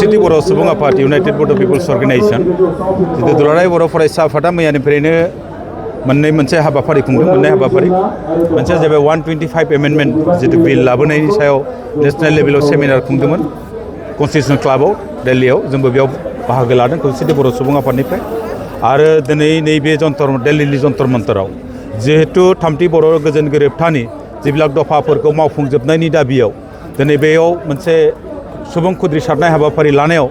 खौसेथि बर' सुबुं आफाद इउनाइटेड बड' पिपल्स अर्गेनाइजेसन जितु दुलाराय बर' फरायसा आफादा मैयानिफ्रायनो मोनसे हाबाफारि खुंदों मोननै हाबाफारि मोनसेया जाबाय 125 एमेन्डमेन्ट जितु बिल लाबोनायनि सायाव नेशनेल लेभेलाव सेमिनार खुंदोंमोन कन्स्टिटिउसन क्लाबाव दिल्लीयाव जोंबो बेयाव बाहागो लादों खौसेथि बर' सुबुं आफादनिफ्राय आरो दिनै नैबे दिल्लीनि जन्तर मन्तराव जिहेतु थामथि बर' गोजोन गोरोबथानि जिबिलाक दफाफोरखौ मावफुंजोबनायनि दाबियाव दिनै बेयाव मोनसे सुबुं खुद्रिसारनाय हाबाफारि लानायाव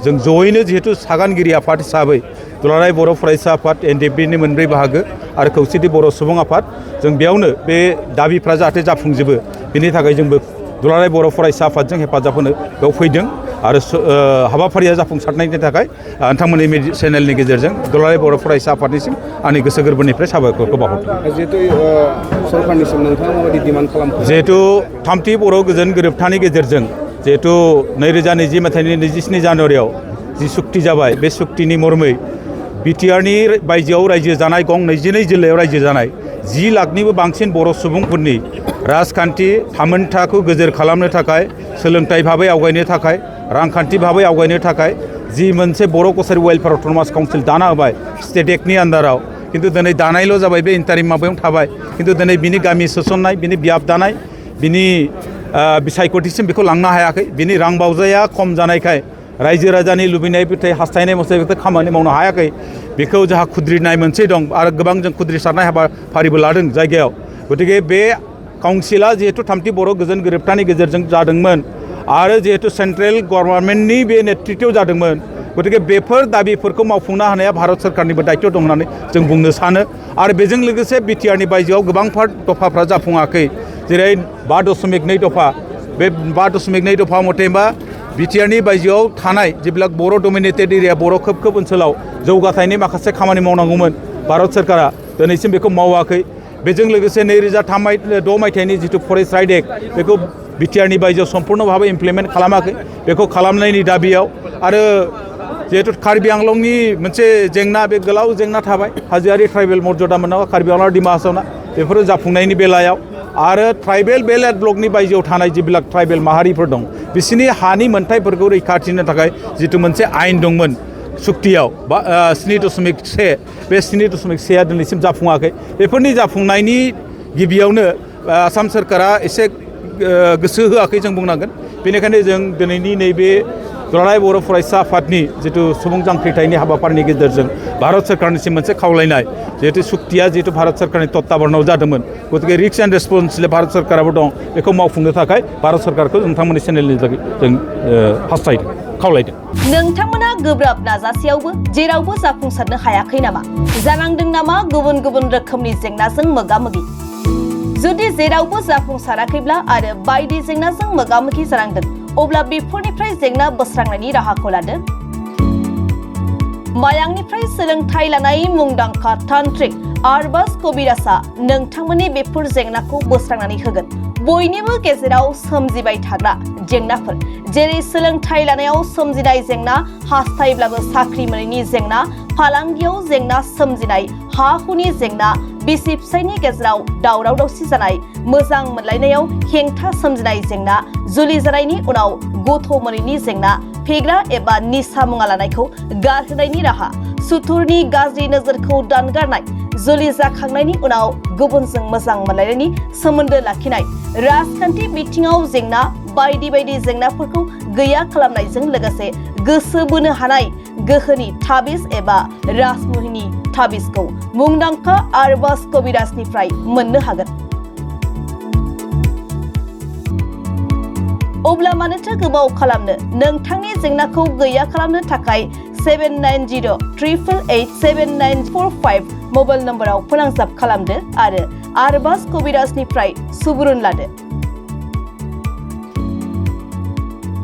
जों जयैनो जिहेतु सागानगिरि आफाद हिसाबै दुलाराय बर' फरायसा आफाद एनडिएफबिनि मोनब्रै बाहागो आरो खौसेथि बर' सुबुं आफाद जों बेयावनो बे दाबिफ्रा जाहाथे जाफुंजोबो बेनि थाखाय जोंबो दुलाराय बर' फरायसा आफादजों हेफाजाब होनो बेयाव फैदों आरो हाबाफारिया जाफुंसारनायनि थाखाय नोंथांमोननि चेनेलनि गेजेरजों दुलाराय बर' फरायसा आफादनिसिम आंनि गोसो गोरबोनिफ्राय साबायखरखौ बावहरदों। जिहेतु सरकारनिसिम नोंथाङा माबायदि डिमान्ड खालामदों? जिहेतु थामथि बर' गोजोन गोरोबथानि गेजेरजों जिहेतु 2020 मायथाइनि 27 जानुवारियाव जि सुक्ति जाबाय बे सुक्तिनि मर्मै बिटिआरनि बायजोआव रायजो जानाय गं 22 जिल्लायाव रायजो जानाय 10 लाखनिबो बांसिन बर' सुबुंफोरनि राजखान्थि थामोनथाखौ गोजोर खालामनो थाखाय सोलोंथाइ भाबै आवगायनो थाखाय रांखान्थि भाबै आवगायनो थाखाय जि मोनसे बर' कसारि वेलफेयार अट'नमास काउन्सिल दाना होबाय स्टेट एक्टनि आन्दाराव खिन्थु दिनै दानायल' जाबाय बे इन्टारिम माबायाव थाबाय खिन्थु दिनै बिनि गामि सोसननाय बिनि बियाब दानाय बिनि बिसायख'थिसिम बेखौ लांनो हायाखै बिनि रां बावजाया खम जानायखाय रायजो राजानि लुबैनाय बिथाय हास्थायनाय मथे खामानि मावनो हायाखै बेखौ जोंहा खुद्रिनाय मोनसे दं आरो गोबां जों खुद्रिसारनाय हाबाफारिबो लादों जायगायाव गतिके बे काउन्सिला जिहेतु थामथि बर' गोजोन गोरोबथानि गेजेरजों जादोंमोन आरो जिहेतु सेन्ट्रेल गभर्नमेन्टनि बे नेतृत्वआव जादोंमोन गतिके बेफोर दाबिफोरखौ मावफुंनो हानाया भारत सरकारनिबो दायित्व दं होननानै जों बुंनो सानो आरो बेजों लोगोसे बिटिआरनि बायजोआव गोबांफोर दफाफ्रा जाफुङाखै जेरै 5.2 दफा बे 5.2 दफा मथेबा बिटिआरनि बायजोआव थानाय जेब्लाक बर' डमिनेटेड एरिया बर' खोब ओनसोलाव जौगाथायनि माखासे खामानि मावनांगौमोन भारत सरकारा दिनैसिम बेखौ मावाखै बेजों लोगोसे 2006 मायथाइनि जितु फरेस्ट राइट एक्ट बेखौ बिटिआरनि बायजोआव सम्पुर्ण भाबै इमप्लिमेन्ट खालामाखै बेखौ खालामनायनि दाबियाव आरो जिहेतु कार्बि आंलंनि मोनसे जेंना बे गोलाव जेंना थाबाय हाजोआरि ट्राइबेल मर्यादा मोननांगौ कार्बि आंलं डिमा हासावना बेफोरो जाफुंनायनि बेलायाव आरो ट्राइबेल बेलेट ब्लकनि बायजोआव थानाय जिबिलाक ट्राइबेल माहारिफोर दं बिसोरनि हानि मोन्थायफोरखौ रैखाथिनो थाखाय जितु मोनसे आयेन दंमोन सुक्तियाव 7.1 बे 7.1 दिनैसिम जाफुङाखै बेफोरनि जाफुंनायनि गिबियावनो आसाम सरकारा एसे गोसो होआखै जों बुंनांगोन बेनिखायनो जों दिनैनि नैबे दुलाराय बर' फरायसा आफादनि जितु सुबुं जांख्रिथायनि हाबाफारिनि गेजेरजों भारत सरकारनिसिम मोनसे खावलायनाय जिहेतु सुक्तिया जिहेतु भारत सरकारनि तत्ताबरनाव जादोंमोन गतिके रिक्स एन्ड रेसपन्सिबिलिटि भारत सरकाराबो दं बेखौ मावफुंनो थाखाय भारत सरकारखौ नोंथांमोननि चेनेलनि जों हास्थायदों खावलायदों। नोंथांमोना गोब्राब नाजासेयावबो जेरावबो जाफुंसारनो हायाखै नामा? जानांदों नामा गुबुन गुबुन रोखोमनि जेंनाजों मोगा-मोगि? जुदि जेरावबो जाफुंसाराखैब्ला आरो बायदि जेंनाजों मोगा-मोगि जानांदों अब्ला बेफोरनिफ्राय जेंना बोस्रांनायनि राहाखौ लादो। मायांनिफ्राय सोलोंथाइ लानाय मुंदांखा तान्त्रिक आरबाज कबिराजआ नोंथांमोननि बेफोर जेंनाखौ बोस्रांनानै होगोन। बयनिबो गेजेराव सोमजिबाय थाग्रा जेंनाफोर जेरै सोलोंथाइ लानायाव सोमजिनाय जेंना हास्थायब्लाबो साख्रि मोनैनि जेंना फालांगियाव जेंना सोमजिनाय हा हुनि जेंना बिसि फिसायनि गेजेराव दावराव दावसि जानाय मोजां मोनलायनायाव हेंथा सोमजिनाय जेंना जुलि जानायनि उनाव गथ' मोनैनि जेंना फेग्रा एबा निसा मुवा लानायखौ गारहोनायनि राहा सुथुरनि गाज्रि नोजोरखौ दानगारनाय जुलि जाखांनायनि उनाव गुबुनजों मोजां मोनलायनायनि सोमोन्दो लाखिनाय राजखान्थि बिथिङाव जेंना बायदि बायदि जेंनाफोरखौ गैया खालामनायजों लोगोसे गोसो बोनो हानाय गोहोनि ताबिज एबा राजमुहिनि ताबिजखौ मुंदांखा आरबाज कबिराजनिफ्राय मोननो हागोन। अब्ला मानोथो गोबाव खालामनो नोंथांनि जेंनाखौ गैया खालामनो थाखाय 7908887945 मबाइल नम्बराव फोनांजाब खालामदो आरो आरबाज कबिराजनिफ्राय सुबुरुन लादो।